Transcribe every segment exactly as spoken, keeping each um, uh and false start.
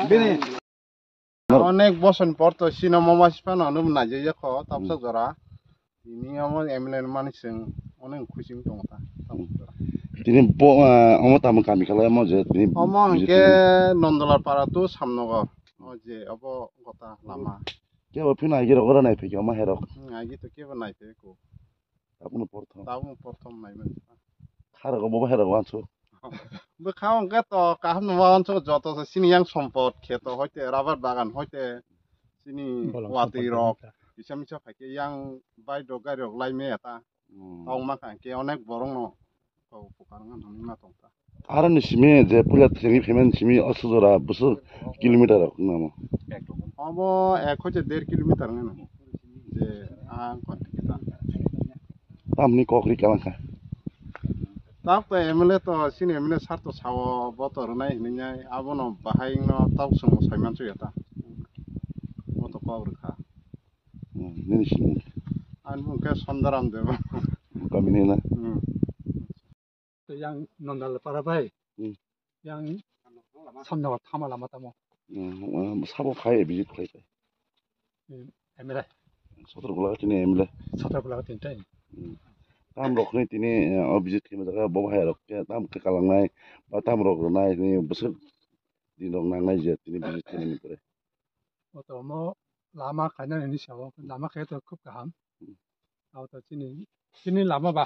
Bini onek bosor ni por to sino mama siphano ano naijak ya kho tabsa jora. Tini omo M L A ni mani chwng onek khuising tongo ta tabsa jora. Tini bo, ah, omo tamo kami khalai omo je tini omo hwnkhe Nondolar para to Samnogor. O je obo gota lama. Kebo phino aigi rok ora nai phikhe omo herok. Hmm, aigi to kebo nai phikhe ko. Tabukno porthom. Tabukno porthom naiman. Kharok bo bahai rok wansuk. Bwkha hwnkhe to kaham no wansuk joto se sini yang sompot kheto hoite rubber bagan hoite sini watwi rok kisa misa phaikhe yang bike rok gari rok lai maya ta. Hmm. Tong ma kha khe onek borok no kok bwkha rok wngma tong ta. Aro ni simi je puila thengwi phaimani simi o sujora bwswk kilometer rok wngna mo? Obo ek hoite der kilometer wngna mo. Je ang konti kita. Tamni kok ri kalang kha. Tabuk to M L A to sini M L A sar to sao bo to rwnai hinwi nai abono bahai wngno tabuk chwng bo saiman chuya ta. Bo to kok rwkha. Hmm, nini simi. Ani mung khe Sondaram Deba. Kami ni na? Hmm. Yang Nondal para bai. Hmm. Yang Samnogor thama lama tamo. Hmm, sabo khai visit khai khai. Hmm, M L A. Sotor gula tini M L A. Sotor gula tini tai. Hmm. Tam rok ni tini, eh, o visit khai jaga bo hai rok ke tam ke kalang nai ba tam rok nai ni bwswk din rok nang nai je tini visit khai ni pore. Oto omo lama kainani hinwi sao, lama khe to khub kaham. Hmm. Abo to chini, chini lama ba.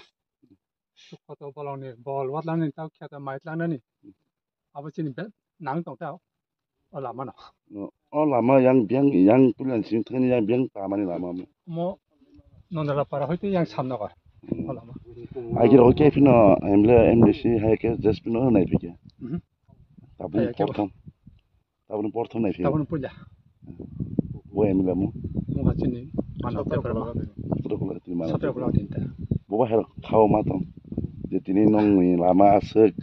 Suk koto bolongni bol watlanani tau khe to mai tlangnani. Abo chini be nang tong tao. O lama no. O, o lama yang biang, yang pulan sing thani yang biang tamani lama mo. Omo Nondala para hoite yang Samnogor. Hmm. O lama. Agi rok khe phino M L A, M D C hai khe just phino nai phikhe. Mhm. Tabuk hai khe bo. Porthom. Tabukno porthom nai phiyok. Tabukno puila. Bo M L A mo? Mungha chini mano Sotra Pepra ma. Sotra Pepra tini mano. Sotra Pepra tinta. Bo ba herok khao ma tong. Je tini nongni lama aswk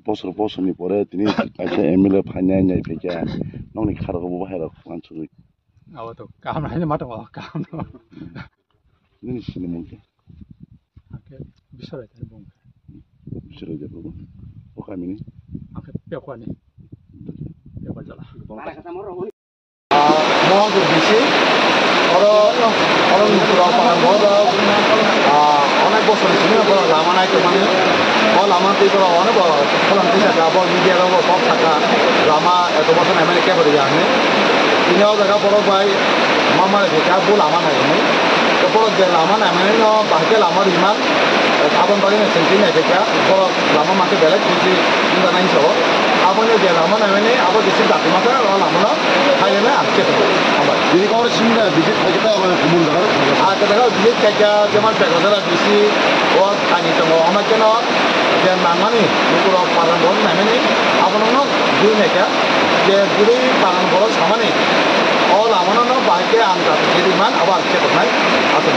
bosor bosor ni pore tini kaisa M L A phainai nai phaikha. Nongni kharok bo ba herok mansugwi. Abo to kaham hai ma tongo, kaham no. Nini sini mungkin. Angke Biswaraja ni bung. Biswaraja bung. O kami ni? Angke Pekwa ni. Pekwa jala. Mohajur bisi. Oro, oro nukura para boda. Ah, onek bosor sini oro lama nai tumani. O lama tei oro onek bo kolam tei jaga bo media ro bo kok saka. Lama eto bosor nai mani kebari ya ni. Ini o jaga borok bai mama ni kha bo lama nai ni. Borok je lama naimani no bahai khe lama riman, aboni bagwi no chwng twi naikha kha, borok lama mankhe belai twi twi wngjaknai hinwi sao. Aboni je lama naimani abo jesa dati masa o lama no khairoknai ang khe tongo. Hambai. Bini kok simi da visit khaikhe ta abo kumun jaga rok khaikhe. Ah, kwtal khe visit khaikha, jemon Pekojara bisi, o thani tongo, omo kheno je nangmani lukurok paran rok naimani abono no dui naikha, je bwrwi paran borok samani o lama no no bahai khe ang dati khe riman abo ang khe tongnai aswk.